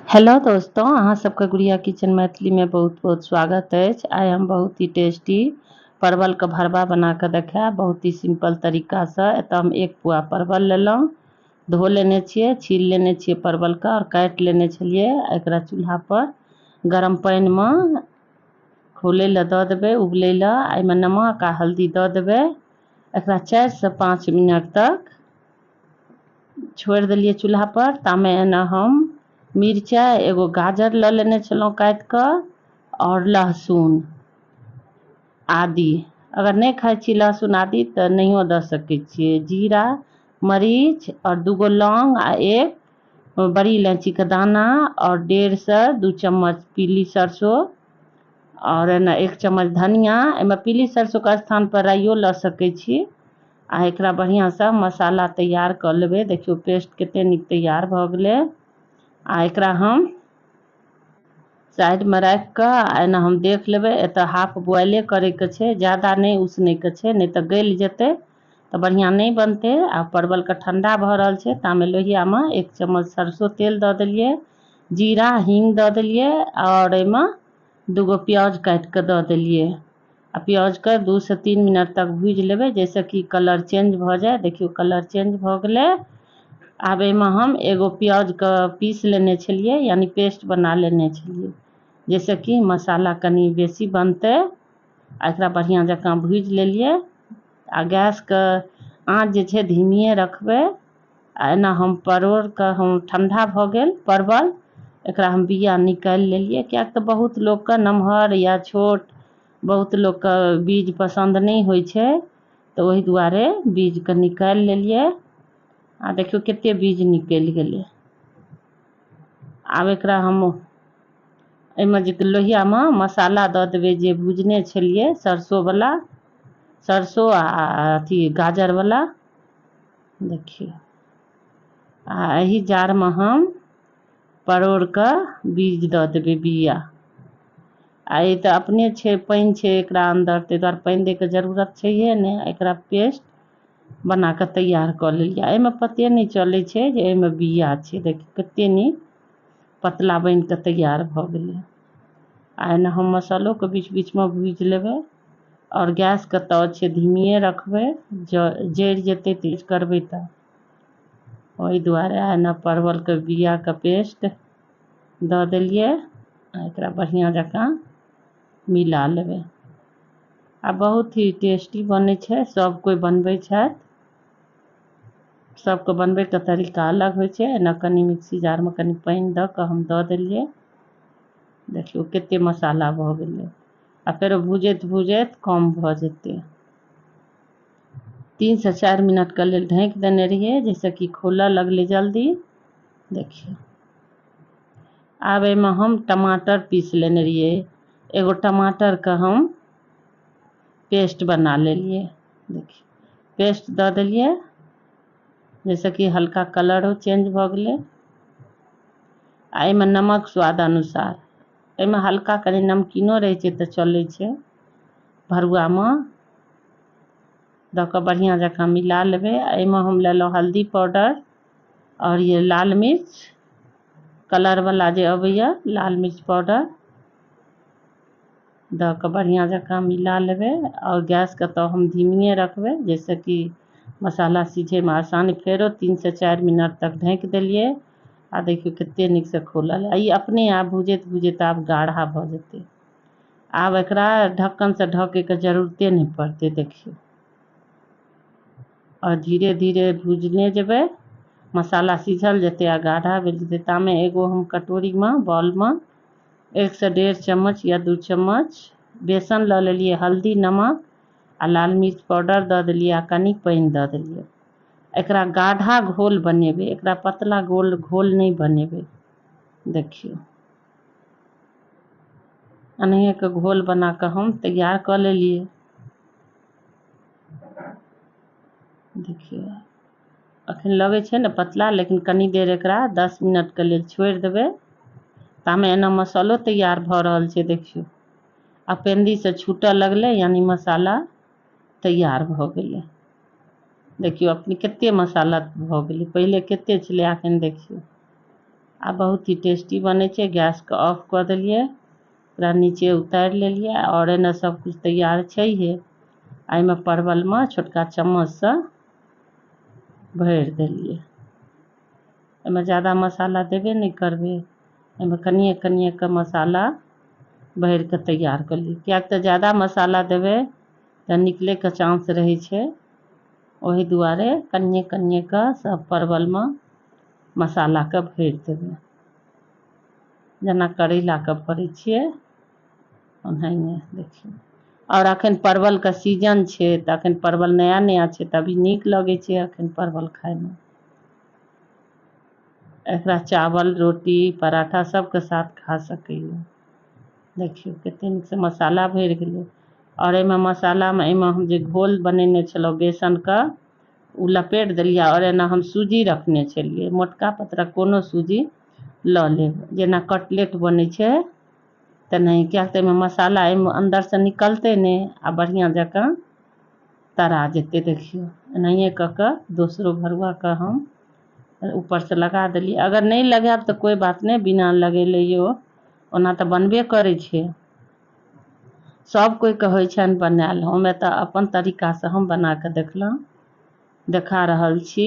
Hello दोस्तों, अहाँ सबके गुड़िया किचन मैथिली में बहुत बहुत स्वागत अछि। आइ हम बहुत ही टेस्टी परवल के भरवा बना के देखायब, बहुत ही सिंपल तरीका से। एतऽ हम एक पुआ परवल लेलहुँ, धो लेने छियै, छील लेने छियै परवल के और काटि लेने छलियै। एकरा चूल्हा पर गरम पानि में खोलै लए दऽ देबै, उबलै लए। एहिमे नमक आ हल्दी दऽ देबै। एकरा 4 से 5 मिनट तक छोड़ि देलियै चूल्हा पर। तामे एना हम मिरचाइ, एगो गाजर लऽ लेने छलहुँ काटि कऽ, और लहसुन आदि। अगर नहि खाइ छी लहसुन आदि तऽ नहियो दऽ सकै छियै। जीरा, मरीच और 2 लौंग आ 1 बड़ी इलायचीके दाना और 1.5 से 2 चम्मच पीली सरसों और एना 1 चम्मच धनिया। एहिमे पीली सरसोंके स्थान पर राइयो लऽ सकै छी। आ एकरा बढ़िआँसँ मसाला तैयार कऽ लेबै। देखियौ पेस्ट कते नीक तैयार भऽ गेलै। आ एकरा हम साइडमे राखि कऽ आ एना हम देख लेबै। एतऽ हाफ बॉयले करैके छै, ज्यादा नहि उसनैके छै, नहि तऽ गलि जेतै तऽ बढ़िआँ नहि बनतै। आ परवलके ठण्डा भऽ रहल छै, तामे लोहियामे 1 चम्मच सरसों तेल दऽ देलियै, जीरा हींग दऽ देलियै और एहिमे 2 प्याज काटि कऽ दऽ देलियै। आ प्याजके 2 से 3 मिनट तक भूजि लेबै, जाहिसँ कि कलर चेंज भऽ जाय। देखियौ कलर चेंज भऽ गेलै। आब एहिमे हम एगो प्याजके पीस लेने छलियै, यानी पेस्ट बना लेने छलियै, जाहिसँ कि मसाला कनि बेसी बनतै। आ एकरा बढ़िआँ जकाँ भूजि लेलियै। आ गैसके आँच जे छै धीमिए रखबै। आ एना हम परोड़के हम ठण्डा भऽ गेल परवल, एकरा हम बिया निकालि लेलियै, किएक तऽ बहुत लोकके नमहर या छोट, बहुत लोकके बीज पसन्द नहि होइ छै, तऽ ओहि दुआरे बीजके निकालि लेलियै। आ देखियौ कते बीज निकलि गेलै। आब एकरा हम एहिमे जे लोहियामे मसाला दऽ देबै जे भुजने छलियै, सरसोवला, सरसो आ अथी गाजरवला। देखियौ आ एहि जारमे हम परोड़के बीज दऽ देबै, बिया। आ ई तऽ अपने छै, पानि छै एकरा अन्दर, ताहि दुआरे पानि दैके जरूरत छैहे नहि। एकरा पेस्ट बना कऽ तैयार कऽ लेलियै। एहिमे पते नहि चलै छै जे एहिमे बिया छै। देखियौ कते नीक पतला बनि कऽ तैयार भऽ गेलै। आ एना हम मसालोके बीच बीचमे भूजि लेबै। आओर गैसके ताव छै धीमिए रखबै, जरि जेतै तेज करबै तऽ, ओहि दुआरे। आ एना परवलके बियाके पेस्ट दऽ देलियै। आ एकरा बढ़िआँ जकाँ मिला लेबै। आ बहुत ही टेस्टी बनै छै, सब कोइ बनबै छथि, सबके बनबैके तरीका अलग होइ छै। एना कनि मिक्सी जारमे कनि पानि दऽ कऽ हम दऽ देलियै। देखियौ कते मसाला भऽ गेलै। आ फेरो भुजैत भुजैत कम भऽ जेतै। 3 से 4 मिनटके लेल ढाँकि देने रहियै, जाहिसँ कि खोलऽ लगलै जल्दी। देखियौ आब एहिमे हम टमाटर पीस लेने रहियै, एगो टमाटरके हम पेस्ट बना लेलियै। देखियौ पेस्ट दऽ देलियै, जाहिसँ कि हल्का कलरो चेंज भऽ गेलै। आ एहिमे नमक स्वाद अनुसार, एहिमे हल्का कनि नमकीनो रहै छै तऽ चलै छै। भरुआमे दऽ कऽ बढ़िआँ जकाँ मिला लेबै। आ एहिमे हम लेलहुँ हल्दी पाउडर और ये लाल मिर्च कलरवला जे अबैए लाल मिर्च पाउडर दऽ कऽ बढ़िआँ जकाँ मिला लेबै। आओर गैसके तऽ हम धीमिए रखबै, जाहिसँ कि मसाला सिझैमे आसानी। फेरो 3 से 4 मिनट तक ढाँकि देलियै। आ देखियौ कते नीकसँ खोलल। आ ई अपने आप भुजैत भुजैत आब गाढ़ा भऽ जेतै। आब एकरा ढक्कनसँ ढकैके जरूरते नहि पड़तै। देखियौ आओर धीरे धीरे भुजने जेबै, मसाला सिझल जेतै आ गाढ़ा भेल जेतै। तामे एगो हम कटोरीमे बॉलमे 1 से 1.5 चम्मच या 2 चम्मच बेसन लऽ लेलियै, हल्दी नमक आ लाल मिर्च पाउडर दऽ देलियै आ कनि पानि दऽ देलियै। एकरा गाढ़ा घोल बनेबै, एकरा पतला गोल घोल नहि बनेबै। देखियौ एनाहिए कऽ घोल बना कऽ हम तैयार कऽ लेलियै। देखियौ अखन लगै छै ने पतला, लेकिन कनि देर एकरा 10 मिनटके लेल छोड़ि देबै। तामे एना मसालो तैयार भऽ रहल छै। देखियौ आ पेंदीसँ छूटऽ लगलै, यानी मसाला तैयार भऽ गेलै। देखियौ अपने कते मसाला भऽ गेलै, पहिले कते छलै, अखन देखियौ। आ बहुत ही टेस्टी बनै छै। गैसके ऑफ कऽ देलियै, ओकरा नीचे उतारि लेलियै। आओर एना सबकिछु तैयार छैहे। एहिमे परवलमे छोटका चम्मचसँ भरि देलियै। एहिमे ज्यादा मसाला देबे नहि करबै, एहिमे कनिए कनिए कऽ मसाला भरि कऽ तैयार कऽ लिअ, किएक तऽ ज्यादा मसाला देबै तऽ निकलैके चांस रहै छै। ओहि दुआरे कनिए कनिए कऽ सब परवलमे मसालाके भरि देबै, जेना करैलाके भरै छियै ओनाहिए। देखियौ, आओर अखन परवलके सीजन छै तऽ अखन परवल नया नया छै तऽ अभी नीक लगै छै अखन परवल खायमे। एकरा चावल, रोटी, पराठा सबके साथ खा सकैए। देखियौ कतेक नीकसँ मसाला भरि गेलै। आओर एहिमे मसालामे एहिमे हम जे घोल बनेने छलहुँ बेसनके, ओ लपेट देलियै। आओर एना हम सूजी रखने छलियै, मोटका पतरा कोनो सूजी लऽ लेब, जेना कटलेट बनै छै तेनाही, किएक तऽ एहिमे मसाला एहिमे अन्दरसँ निकलतै नहि आ बढ़िआँ जकाँ तरा जेतै। देखियौ, एनाहिए कऽ कऽ दोसरो भरुआके हम ऊपरसँ लगा देलियै। अगर नहि लगायब तऽ कोइ बात नहि, बिना लगेलैयो ओना तऽ बनबे करै छै। सब कोइके होइ छनि बनायल, हम एतऽ अपन तरीकासँ हम बना कऽ देखलहुँ, देखा रहल छी।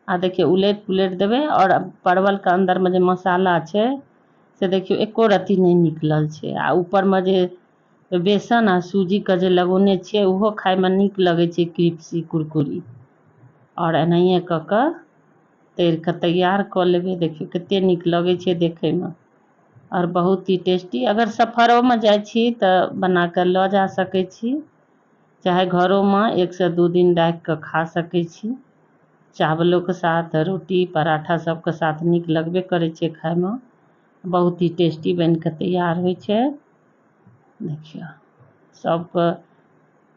आ देखियौ, उलटि पुलटि देबै। आओर परवलके अन्दरमे जे मसाला छै से देखियौ एको रत्ती नहि निकलल छै। आ ऊपरमे जे बेसन आ सूजीके जे लगौने छियै, ओहो खायमे नीक लगै छै, क्रिप्सी कुरकुरी। आओर एनाहिए कऽ कऽ तरि कऽ तैयार कऽ लेबै। देखियौ कतेक नीक लगै छै देखैमे आओर बहुत ही टेस्टी। अगर सफरोमे जाइ छी तऽ बना कऽ लऽ जा सकै छी, चाहे घरोमे 1 से 2 दिन राखि कऽ खा सकै छी। चावलोके साथ, रोटी, पराठा सबके साथ नीक लगबे करै छै खायमे। बहुत ही टेस्टी बनि कऽ तैयार होइ छै। देखियौ, सबके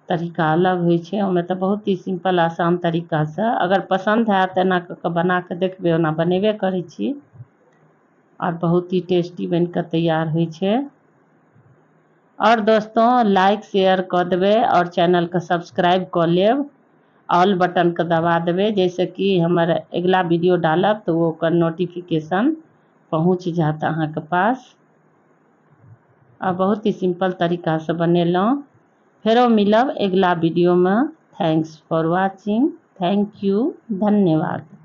तरीका अलग होइ छै, ओहिमे तऽ बहुत ही सिम्पल आसान तरीकासँ। अगर पसन्द हैत तऽ एना कऽ कऽ बना कऽ देखबै, ओना बनेबे करै छी। आओर बहुत ही टेस्टी बनि कऽ तैयार होइ छै। आओर दोस्तों, लाइक शेयर कऽ देबै आओर चैनलके सब्सक्राइब कऽ लेब, ऑल बटनके दबा देबै, जाहिसँ कि हमर अगिला वीडियो डालब तऽ ओकर नोटिफिकेशन पहुँच जायत अहाँके पास। आ बहुत ही सिम्पल तरीकासँ बनेलहुँ। फेरो मिलब अगिला वीडियोमे। Thanks for watching, thank you, धन्यवाद।